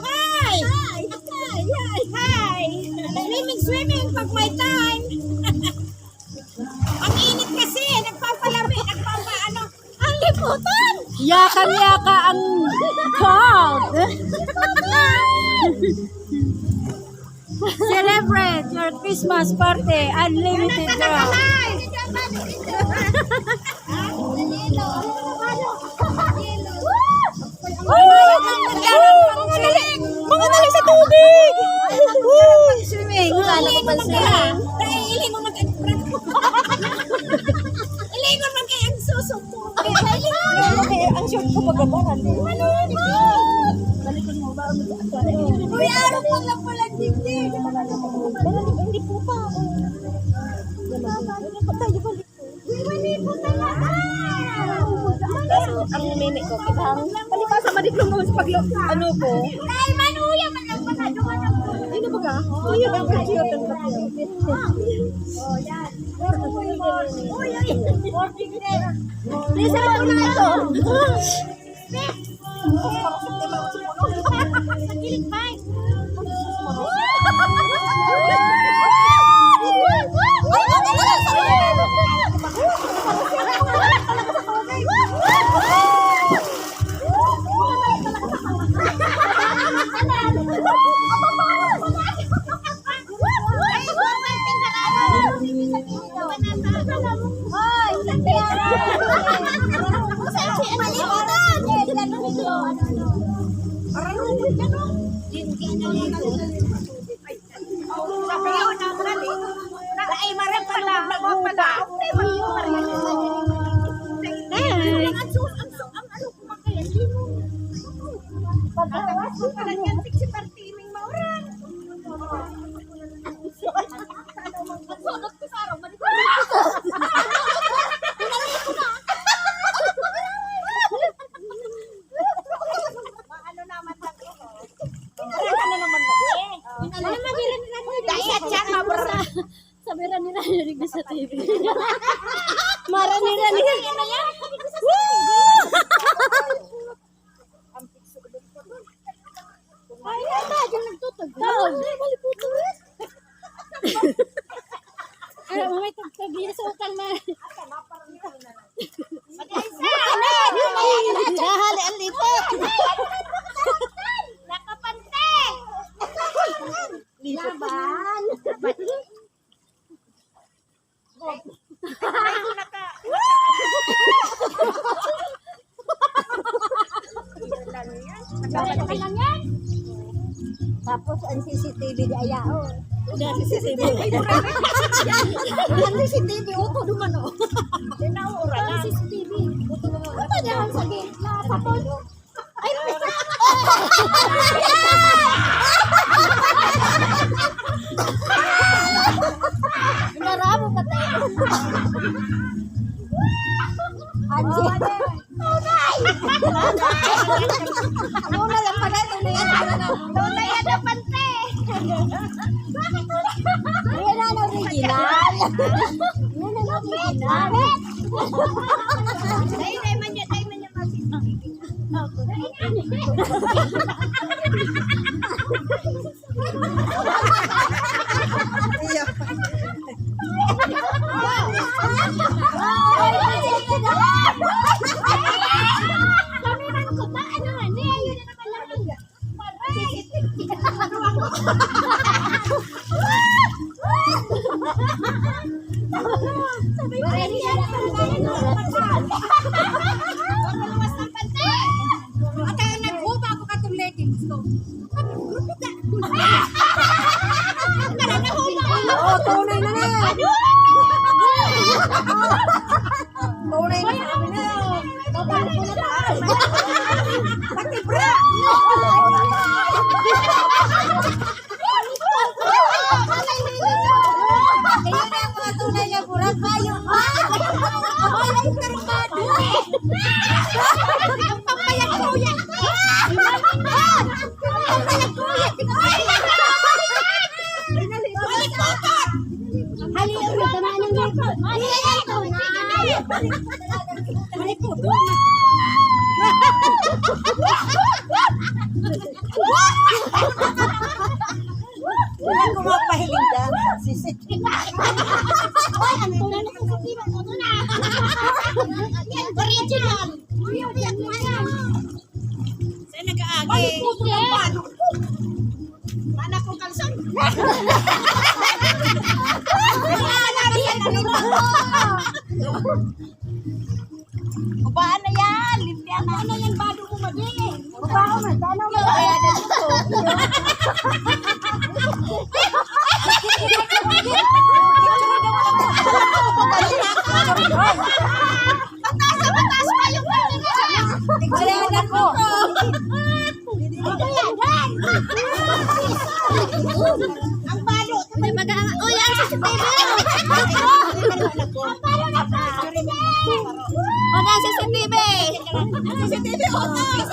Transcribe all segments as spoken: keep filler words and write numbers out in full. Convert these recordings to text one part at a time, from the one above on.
Hi! Hi! Hi! Hi! Swimming, swimming pag may time. Ang init kasi, nagpapalami, nagpapaano. Ang liputan! Yakang-yaka ang cold. Celebrate your Christmas party, unlimited draw. Uy! Mga dali! Mga dali sa tubig! Uy! Swimming! Kala ko pa swimming. Dahil ilingon man kay, ilingon man kay ang suso ko. Kaya ang short ko pagkabaran. Ano yun? Balikan mo ba? Uy, araw pa lang pala, Gigi. Hindi po pa. Ano pa tayo balik? Ang mimi ko, kitang palibasa, madiklong mo sa paglo-, ano ko. Ay, manuya man lang pala, duman ang Hindi na baga? Uy, ang pagkiyot, ang pagkiyot. Oh, yan. Uy, uy, uy. Uy, uy. Lisa, ano na ito? Sa gilid, Mike. Maano naman lang ito. Pinalala na naman na, eh. Pinalala na naman. Dahil sa tiyan, mabura. Sabi ra nila, narinig sa T V. Mara nila niya. Ano yan? Ang pigso ulit ko. Ay, ay, ay, yung nagtutugtog. Ay, mali po ito. Ano, may tugtog yun sa utang na. Dahali ang lipot. Nakapante! Laban! Tapos ang C C T V di aya, oh. Ang C C T V. Ang C C T V, uto duman, oh. Ang C C T V. Uto duman. Uto duman sa gate na, sa pondo. Ay, naramo pa tayo. Angie. Tunay! Tunay ang panay, tunay ang panay. Tunay ang napante. Ayan na ang original. Ayan ang original. Dahil, dahil man yan, dahil man yan, mas Sabi ko, "Ay, yan ang pagkain ng pagkain." At kaya naghuba ako katong leggings ko. Sabi ko, "Gupit na." Tara, nahuba ako. Oo, tunay na nga. Tunay na sabi na. Pati bra. Ayun na ang mga tunay na burak. Ayun pa. Ay, ay, karmado. Ang pampayag ko yan. Ang pampayag ko yan. Balik po ito. Hali, ulit. Tama ng lipot. Hali, ito na. Hali po. Wala ko mapahiling dyan. Sisiti. Ay, ang tunay na sisiti, ang tunay na. Yan, original. Saan nag-aagi? Ay, puto ng balon. Anak kong kalsan. Anak kong kalsan. Babaan na yan! Limpya na! Ano yan? Bado ko madi! Babaan na! Sana mo! Kaya na dito! Mataas na mataas pa yung picture na ko! Ang balot! Hindi mag-aanga. Uy, ang C C T V! Ang balot na po! Ang C C T V! Ang C C T V, utos!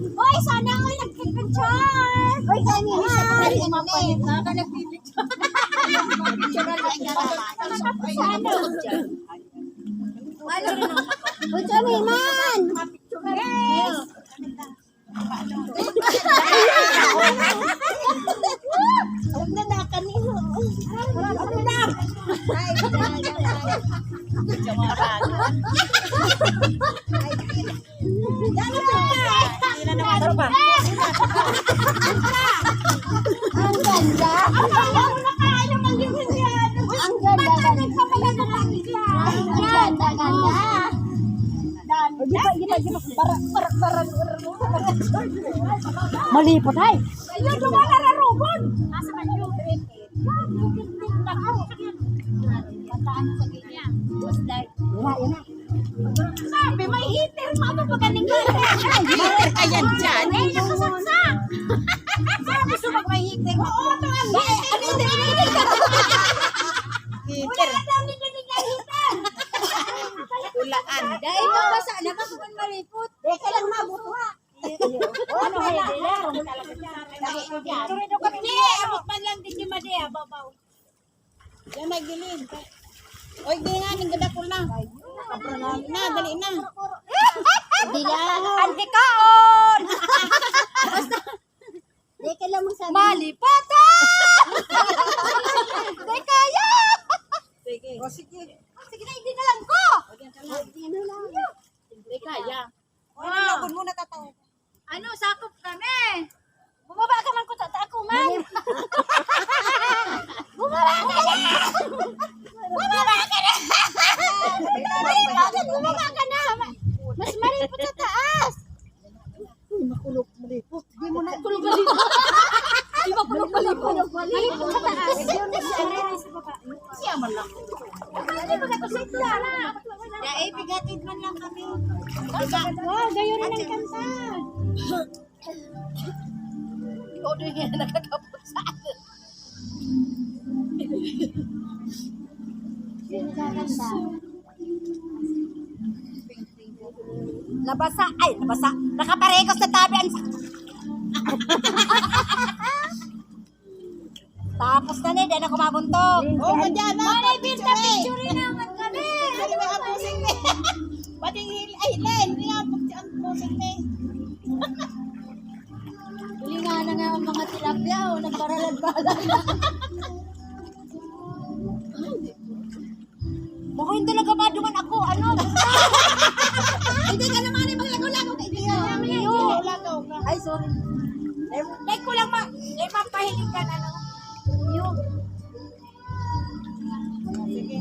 Uy, sana all nagpipicture! Uy, kanina! Ay, umapalit na. Baka nagpipicture. Sana. Uy, kanina! Yes! Huwag na na, kanino? Huwag na. Ay, ay, ay. Ay, ay. Dali na. Hindi na naman. Ang ganda. Ang ganda. Ang ganda. Ang ganda, ganda. Ang ganda, ganda. Di ba, di ba, di ba? Para, para, para, para. Malipot, ay. Ayun, dumaan na rarubon. Nasa man yun? Wala, yun na. Sabi, may heater. Ano ba ganing heater? Heater ka yan dyan. Ay, nakasaksak. Sabi, gusto mag may heater. Oo, ito ang heater. Heater. Wala daw nililigaw heater. Ulaan. Dahil mabasa na, baka man malipot. Teka lang, mabuto ha. Ano, wala. Hindi, abot man lang din yung madi, ah, babaw. Yan, may gilid. Oy, di nga, ning gadakol na. Na, dali na. Hindi lang. Antikaon! Teka lang, magsabi. Malipatan! Di kaya! Sige. O, sige. Sige na, hindi na lang ko! Hindi na lang. Di kaya. Ano, lagon mo, natatawa. Ano, sakop kami. Bumaba ka man, kuta, ta ako man. Bumaba ka na! Bumaba ka na! Bakit bumaba ka na? Mas malipot sa taas. Uy, makulog, malipot. Di mo na kulog, malipot. Di makulog, malipot. Malipot sa taas. Siya man lang. Ay, baga to sa ito, ah. Ya, eh, pigatid man lang kami. Wow, gayo rin ang kanta. Ikaw din yan nakakapos sa akin. Sino kakanta? Nabasa, ay, nabasa. Nakaparekos na tabi ang sa- Tapos na ni, dahil ako mabuntog. Oo, madyan na. Manay Birta, picture naman kami. Picture na ang pusing ni. Pati hil-, ay, Len, rin ang pusing ni. Huli nga na nga ang mga tilapia, oh, nagbaralad-balad na. Bako yung talaga ba duman ako, ano? Hindi ka naman yung maglagaw-lagaw kay Tia. Iyo. Ay, sorry. Ay, ko lang ma-, eh, mapahiling ka na lang. Iyo. Sige.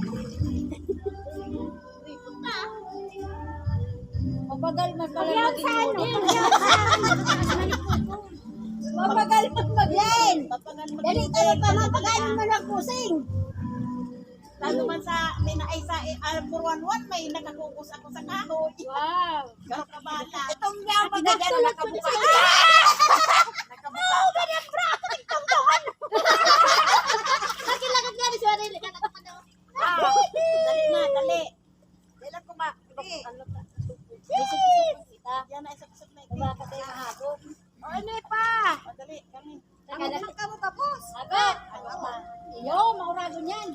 Mapagal man pala. Pagyan sa ano? Mapagal man mag-, Len! Dali ka pa, mapagal man ang pusing. Lalo man sa, may na, ay, sa, eh, ah, Buruan one, may nakakugos ako sa kahoy. Wow! Pero kabata. Itong niya, pag nagano, nakabuka. Nakabuka. Oo, ganyan, bra! Ako, tingkang doon! Lagi-lagi nga, di siya, dali ka, nakabuka. Ah, dali na, dali. Dali lang kuma-, ano ka? Yan na, isok-isok na ito. Baka tayo mahagok. O, ini pa. Madali, kami. Ano naman ka mo tapos? Agad! Agad pa. Iyo, mauragon yan.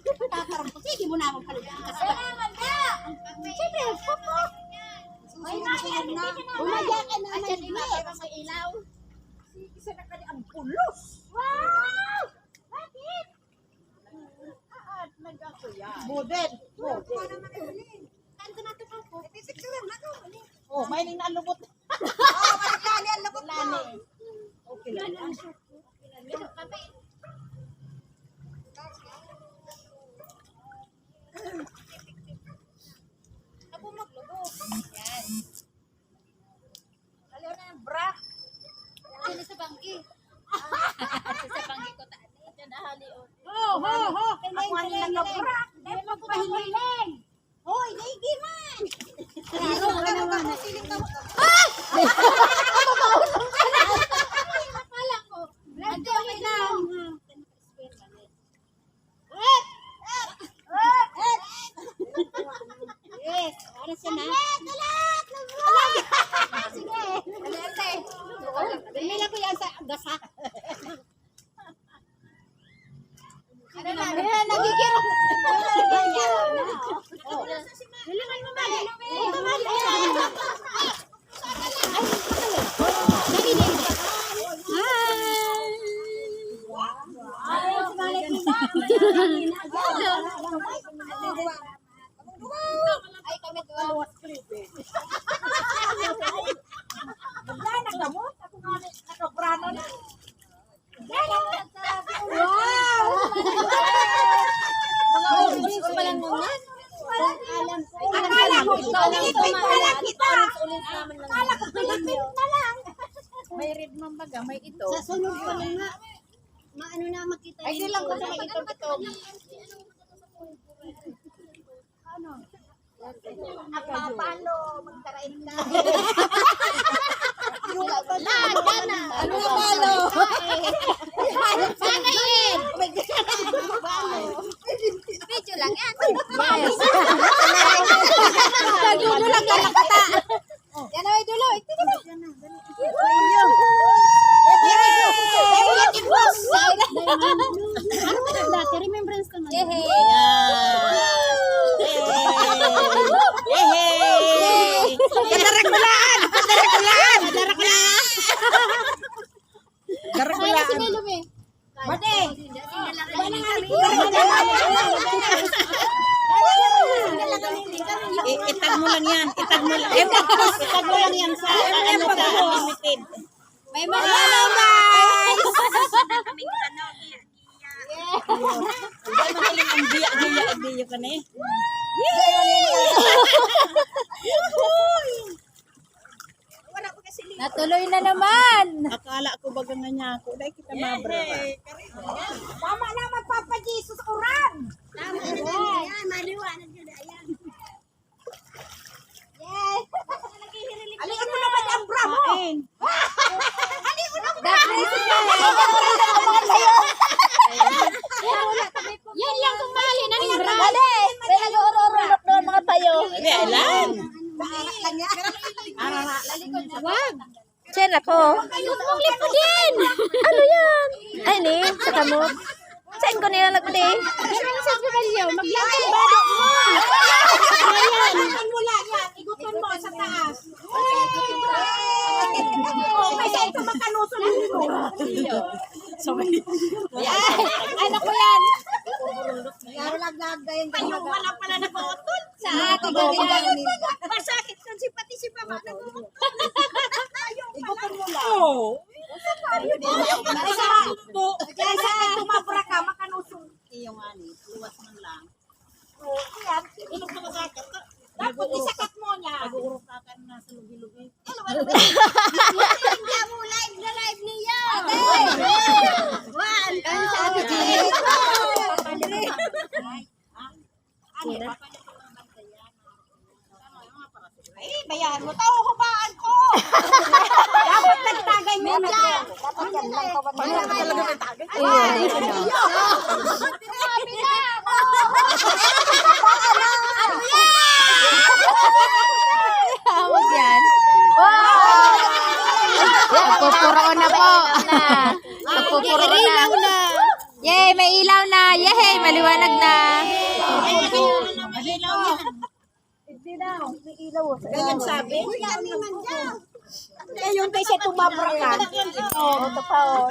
Tatarong ko. Sige mo na, magpaluto ka sa Salamat ka! Siyempre, pupo. Ay, nasa na. Umadya ka na, Ayan, may ilaw. Isa na kani ang pulos. Wow! Bakit? Aad, nagakuya. Model. Model. Kanto na to, Pangko. Pipicturan na to. Oh, may ning nalubot. Oh, may lani ang lubot mo. Lani. Okay lang. Yan ang short ko. Okay lang. Ito, kape. Ako maglubot. Yan. Ano na yung bra? Ano sa banggi? Sa banggi ko ta. Diyan ahali o. Ho, ho, ho. Kiling, Ako ang kiling, kiling. Nagabra. Dahil magpahiling. Hoy, daigi man. Klaro ka naman. Feeling ka mo. Ah! Akala ko. Ante, okay lang. Yes, oras yan, ha? Sige. Dali lang ko yan sa gasa. Ano na? Ayan, nagigirong. Dali lang mo ba? Ay, kami to. Wala, nagamot. Ako nga, nakabrano na. Wow! Mga orange pa lang mo yan. Akala ko, ito, ito, ito, ito, ito. Akala ko, Pilipino na lang. May red man baga, may ito. Sa sunod pa lang nga, maano na makita. Ay, yun di lang ko. Kasi may ito, ito. Ano? Ang mapalo, magkarain ka. Lahat yan na. Ano mapalo? Sana eh. Video lang yan. Nagugulat ka na kata. Yan na, may dulo. Ito na. Dati, remembrance naman. Yehey! Yehey! Yehey! Kadarakulaan! Kadarakulaan! Kadarakulaan! Ay, si Melo, eh. Mate! I-, itag mo lang yan. Itag mo lang. Eh, tapos, itag mo lang yan sa, ano, sa unlimited. May mga Hello, guys! Hindi, magaling ang diya, diya, diya ka na eh. Natuloy na naman. Akala ko baga nga niya ako. Dahil kita mabra. Tama na, magpapajisos, uran. Tama na yan. Maliwanag yun, ayan. Yes. Alian mo naman ang bra mo. Alian mo naman. Yan lang kung mahal yan, ang bra. Dali. May nag-uururulok doon, mga payo. Hindi, alam. Wag. Chen ako. Ayun mong lipudin! Ano yan? Ay, ni, sa kamot. Saan ko nilalagay? Sa kabalyo, maglagay ba? Ayan. Igutan mo lang yan. Igutan mo sa taas. Oh, may sa ito makanuso na ito. Ay, ano ko yan? Laro lang lang, dahil Ayun, wala pala nag-uutol. Sa ating Nag-uutol. Masakit kung si pati si Mama nag-uutol. Igutan mo lang. Oo. Kaya sa, kaya sa akin, tumabra ka, makanuso. Iyo nga ni, luwas man lang. Oo, yan. Dapat isakat mo niya. Pag-uurok ka na sa lugi-lugi. Hindi mo live na live niya. One, two, three. Ay, bayaan mo. Tao, hubaan ko. Dapat nagtagay mo na. Dapat yan lang. Wala ka talaga may tagay. Grabe na. Tawag yan. Wow! Nagpupuroon na po. Nagpupuroon na. Yay! May ilaw na! Yay! Maliwanag na! Hindi daw. May ilaw. Ganyan sabi. Uy, kami man dyan. Ngayon, kaya siya tumabra ka. Ito, ito pa, oh.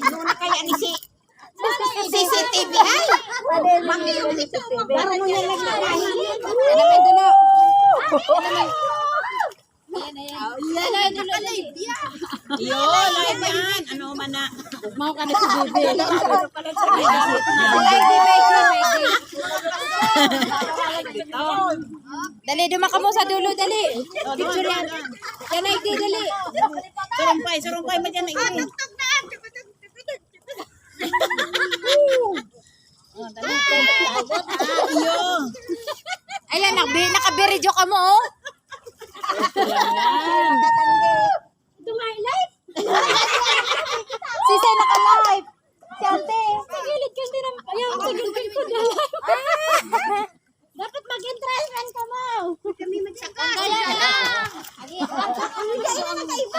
Ano na kaya ni si C C T V? Ay! Pwede rin yung C C T V. Parang mo niya lang na. Alam mo, dulo. Alam mo. Ayan, ayan. Ayan, ayan, ayan. Yo, live yan. Ano man na. Ugmaw ka na si Bibi. May day, may day, may day. Dali, duma ka mo sa dulo, dali. Picture yan. Yan, ay, di, dali. Surumpay, surumpay mo dyan, ay, di. Oh, dali. Ah, iyo. Ayan, nakabi-, nakabiridyo ka mo, oh. Ito nga, live. Sisay, naka-live. Si ate. Sa gilid ka, hindi naman. Ayun, sa gilid ka, live. Dapat mag-entrance lang ka mo. Kami magsaka. Kaya na. Kaya na, kaiba.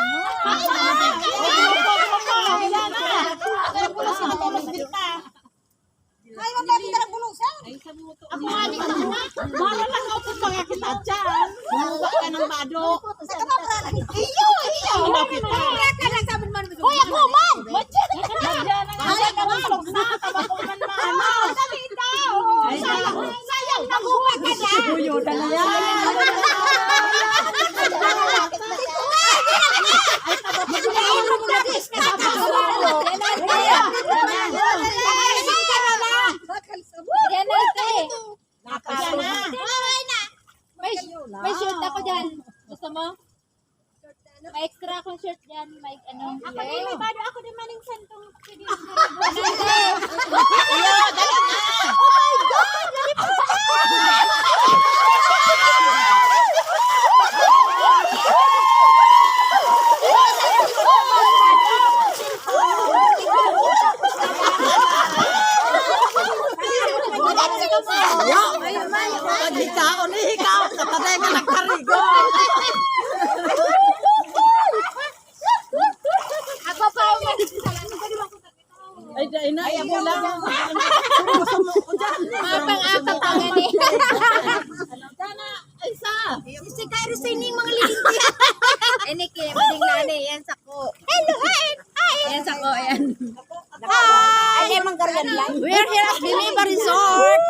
Ay, wala kita nagbunusan. Ako nga ni, mara lang ako pagkakita dyan. Mahuwa ka ng bado. Iyo, iyo. Malapit ka. Kaya ka lang sabi naman mo. Hoy, ako man! Ay, ka man. Tabako man, maano. Sabi ikaw. Ay, sayang, sayang, nabuhay ka na. Buyo na yan. Yan, ate. May, may shirt ako dyan. Gusto mo? May extra akong shirt dyan. May ano. Ako din, may bado. Ako din, maning sentong. Iyo, dali na. Oh my God! Yo! Paghikaon, ihikaw ka, patay ka nagkarigo. Ako pa, ay, dai na, ay, ako lang. Mapang-apat ang gani. Dana, ay, sa. Si Kay Rosini, mga lilinti. Ini, Kim, ding nani, yan sa ko. Hello, hi. Hi. Yan sa ko, yan. Hi. Ay, ay, manggaran lang. We are here at Geneva Resort.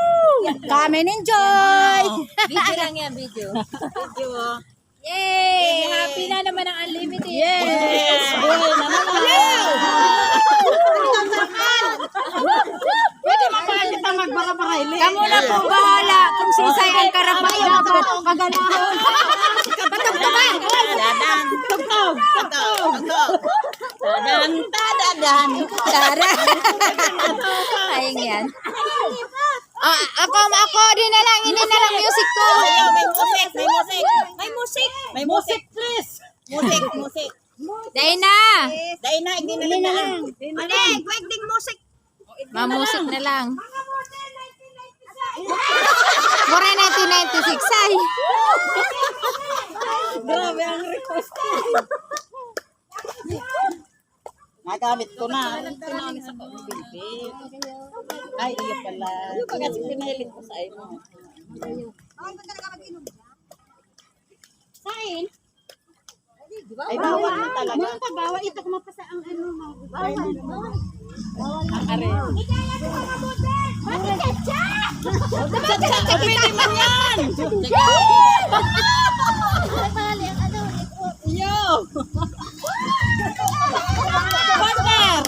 Come and enjoy. Video lang yan, video. Video. Yay! Happy na naman ang unlimited. Yes! Buhay na naman. Pwede ba pala kita magbara-baray? Kamo na po bahala kung sisay ang karapat-dapat paganahon. Patugtugan! Tugtog! Tugtog! Tugtog! Tadan, tadadan, tadan. Ayun yan. Ah, ako, ako, di na lang, ini na lang music ko. Ayaw, may music, may music. May music. May music, please. Music, music. Dai na. Dai na, hindi na lang. Ano, gwek ding music. Mamusik na lang. Mura nineteen ninety-six ay. Grabe ang request. Nagamit ko na. Ito na ang isa ko, baby. Ay, iyo pala. Yung pag-asik pinahilit ko sa imo. Sain? Ay, bawal na talaga. Nung pabawal, ito kumapasa ang ano mo. Bawal. Ang are. Ikaya ko mga model. Bakit ka dyan? Chat-chat, pwede man yan. Bali, ang ano, ito. Yo! Partner!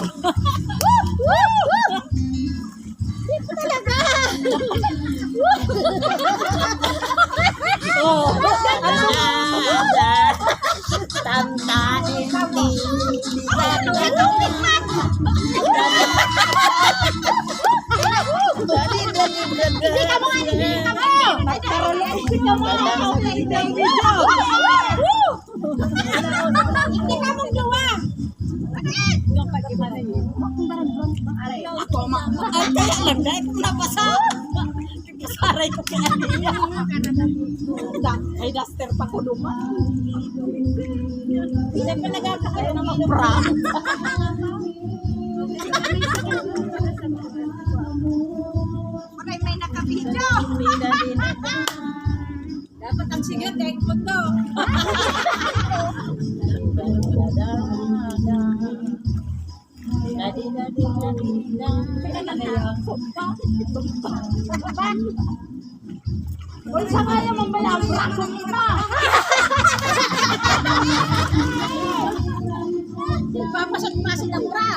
Talaga! Oh, ano? Tanda, hindi. Dali, dali, dali. Hindi ka mo, hindi ka mo. Nagkaroon. Hindi ka mo. Hindi ka mong duwa. Ako, ma-, ay, kaya lang, dahil kung nabasa. Saray ko kaya niya. Da-, ay, duster pa ko duman. Hindi pa nagkakaroon ng mga prank. Maray may nakabidyo. Dapat ang singer, dahil po to. Uy, sa kaya mong bala ang braso mo na? Papasok-pasok ang bra.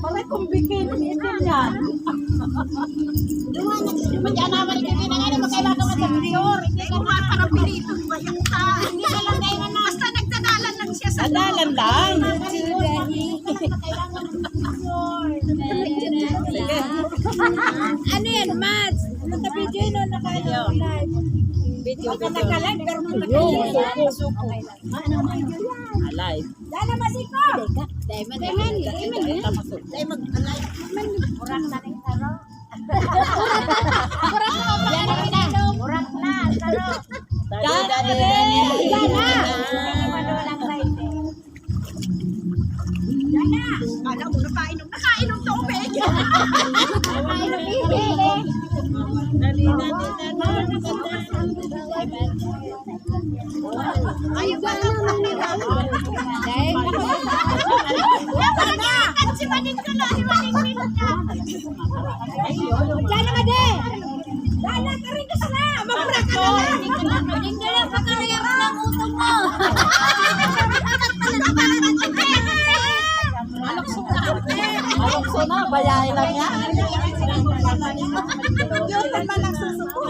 Maray kung bikini, hindi yan. Pati anaman, hindi na nga naman kailangan sa picture. Hindi ko nga parang pinito, bayang ta. Hindi na lang tayo na. Basta nagdadalan lang siya sa Dadalan lang. Ano yan, Mads? Naka-video yun o naka-live? Video, video. Naka-live, pero kung naka-live. Alive. Dana Masiko! Diamond, diamond, diamond. Diamond, alive. Murang na rin taro. Murang na, taro. Dana, Dana, Dana. Dana. Dana. Kala mo, nakainom, nakainom tubig. Nakainom tubig. Dali, dali, dali. Ayaw ba lang? Dahil si Maning ko na, si Maning Pino ka. Diyan naman din. Dahil lang ka rin kasi na. Mabura ka na lang. Hindi ka lang pagkarayaran ng utong mo. Malukso na, bayae lang yan. Yun naman ang susuko.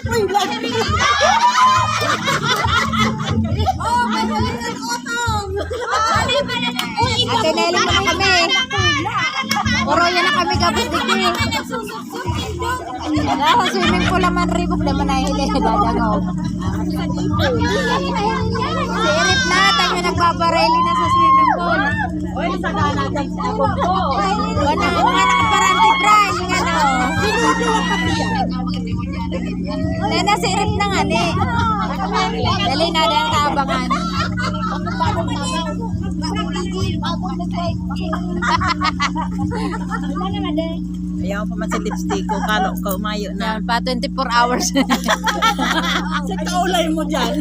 Uy, lagi. Ate Nelly, muna kami. Puro yan na kami gabos digdi. Wala, sa swimming pool naman, ribok naman na hili. Dadangaw. Si Erip na, tayo nagbabareli na sa swimming pool. Uy, sa gana dyan sa abog ko. Wala, mga nakaparante, Bray, yung ano. Nena, si Erip na nga, ni. Dali na, dali na, abangan. Ayaw pa man sa lipstick ko, kalo ka, umayo na. Yan, pa twenty-four hours. Sa kaulay mo dyan.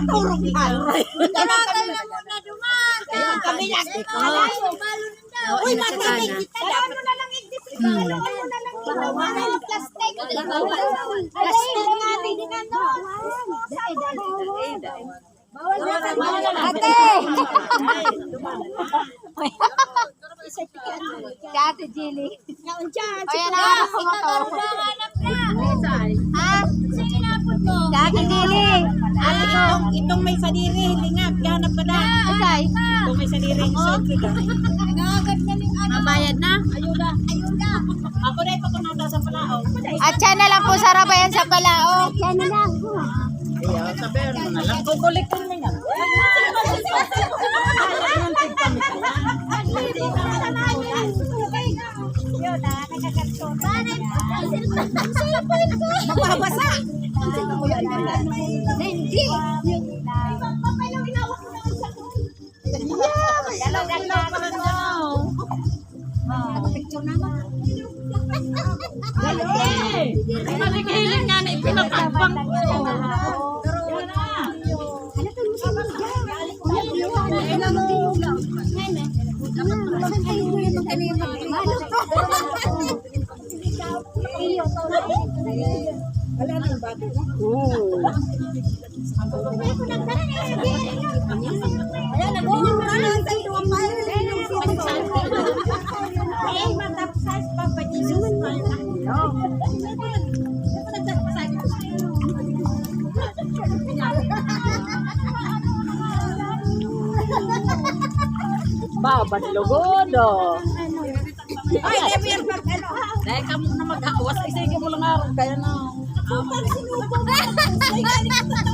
Turog ka. Kami lang. Uy, matibig kita. Ano na lang, plastic. Plastic nga, hindi na, no. Ate! Si Ate Jilly. Ayan na, harap ko to. Ha? Si Ate Jilly. Ate ko. Itong, itong may sadiri, lingap, ganap ka na. Asay? Itong may sadiri, isang kilo. Mabayad na? Ayuda. Ayuda. Ako na ito kung nasa Palaong. At siya na lang po, Sarabayan sa Palaong. Siya na lang. Ayaw, sabihan mo na lang. Kukulitin mo yan. Mababasa. Hindi. Dalaw, dalaw pala daw. Picture naman. Ay, ay. Maligiling nga na ipinatakbang ko. Yan na. Wala nang bago. Oo. Ayan, nag-uumra na ang sa'yo, ang bahay na yung sa'yo. Ay, matapsas, Papa Jesus, Papa. Ba, banlugod, oh. Ay, Emir, pag ano, ha? Dahil ka muna maghawas, ay sige mo lang araw, kaya na. Pag sinubo mo, ay, galing ka na mag-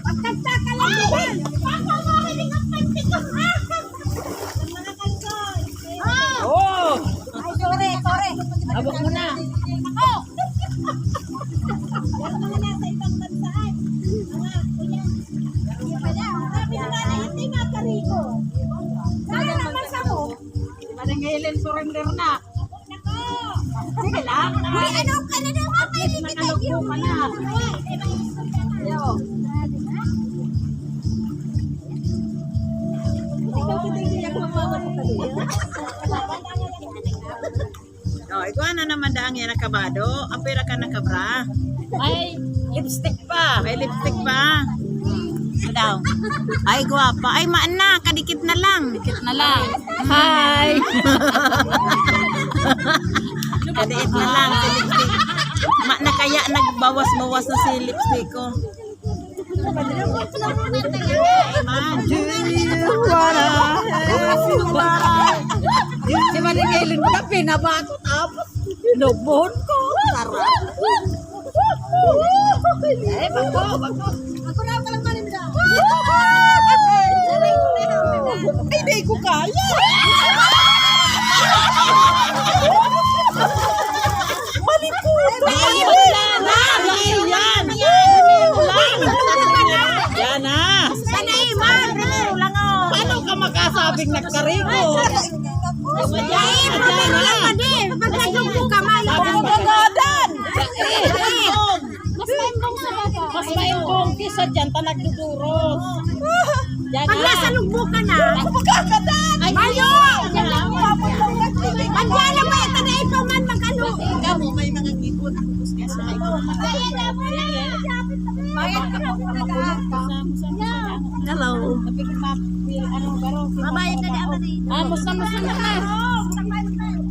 Pagkagtaka lang yan. Baka marinig ang panty ko, ha? Ang mga kalkon. Oh! Pangbansaan. Mga kuya. Di ba na? Sabi ni Nanay, "Hindi nga karigo." Sana naman sa mo. Manang Helen, surrender na. Nako. Sige lang. Uy, ano ka na daw? At least makalugbo ka na. Yo. Ikaw, hindi ako magmamahal sa iyo. Oh, igwa na naman daang yan nakabado. Apira ka nakabra. Ay, lipstick pa. May lipstick pa. Ano daw? Ay, gwapa. Ay, maan na. Kadikit na lang. Dikit na lang. Hi! Kadikit na lang si lipstick. Ma na kaya nagbawas-bawas na si lipstick ko. Do you wanna have what I... Si Maring Ellen pa, pinabako tapos lubon ko. Sarap. Eh, bako, bako. Ako na, ako lang, Maring Ellen. Ay, di ko kaya. Malikot. Ay, wala na. Yan na. Yan na. Sana iman, primero lang, oh. Paano ka makasabing nagkarikot? Ay, problema lang, padi. Pagkasugpo ka, mayo. Sabi mo, kagadan. Mas maimbong sa bata. Mas maimbong kisa dyan, ta nagduduros. Yan na. Pag nasa lugbo ka na. Ay, mayo! Yan na. Ang yan na ba? Ito na ikaw man, mag-ano? Ikaw mo, may mga keyboard. Ako gusto niya sa may... Bayad ka po. Hello. Mabayad na ni Ama na yun. Ah, musta, musta na na?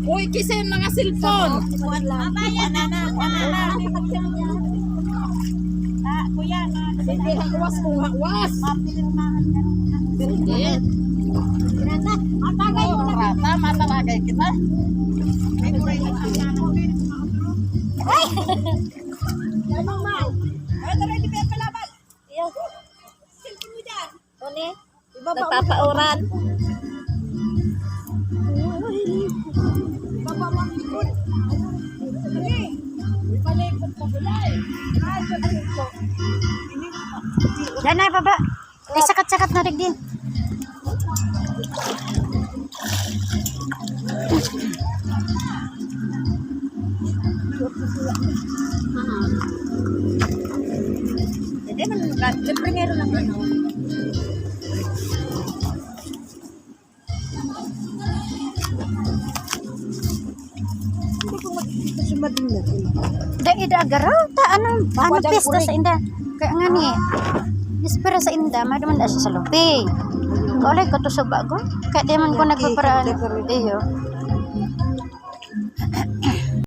Uy, kisa yung mga cellphone. Mabayad na na. Ah, kuya, na. Hindi, hakwas kung hakwas. Mapirmahan ka. Hindi. Matagay mo na. Rata, matalagay kita. Ay! Ano, ma? Ay, tara, hindi pa yung kalaban. Iyo. Cellphone mo dyan. One? Nagpapauran. Ibaba mo ang likod. Sige. Ipalikod pa sila eh. Diyan na, baba. Ay, sakat-sakat na digdi. Hindi man, primero lang ano. Hindi ko makikita si Madina. Dai, ida agaraw ta, anong, ano, piyesta sa inda. Kaya nga ni, espera sa inda, maduman da siya sa lupi. Kaulay ko to sa bago. Kaya di man ko nagpaparaan. Iyo.